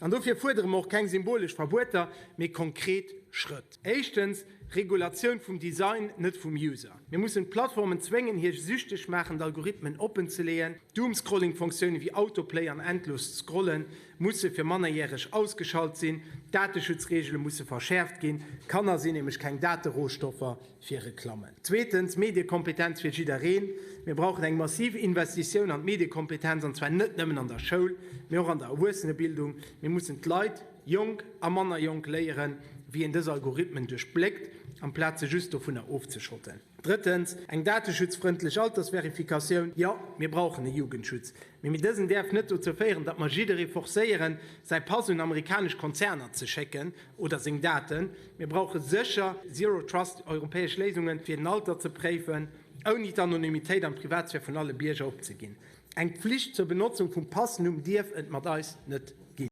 An dofir fuerdere mer och keng symbolesch Verbueter, mee konkret Schrëtt. Éischtens, Regulatioun vum Design, net vum User. Mir mussen d'Plattformen zwéngen, hir süchteg maachend Algorithmen oppenzeleeën. Doomscrolling-Funktiounen wéi Autoplay an endloost Scrollen musse fir Mannerjäreg ausgeschalt sinn. D'Dateschutzreegele musse verschäerft ginn. Kanner sinn nämlech keng Daterohstoffer fir Reklammen. Zweetens, Mediekompetenz fir jiddereen. Mir brauchen eng massiv Investitioun an d'Mediekompetenz, an zwar net nëmmen an der Schoul, mee och an der Erwuessenebildung. Mir mussen d'Leit, jonk a manner jonk, léieren, wéi een dës Algorithmen duerchbléckt, amplaz se just dovunner ofzeschotten. Drëttens, eng dateschutzfrëndlech Altersverifikatioun. Jo, mir brauchen e Jugendschutz, mee dësen däerf net dozou féieren, datt mer jidderee forcéieren, säi Pass un amerikanesch Konzerner ze schécken oder seng Daten. Mir brauche sécher Zero Trust europäesch Léisungen, fir den Alter ze préifen, ouni d'Anonymitéit an d'Privatsphär vun alle Bierger opzeginn. Eng Pflicht zur Benotzung vum Passnumm dierf et mat eis net.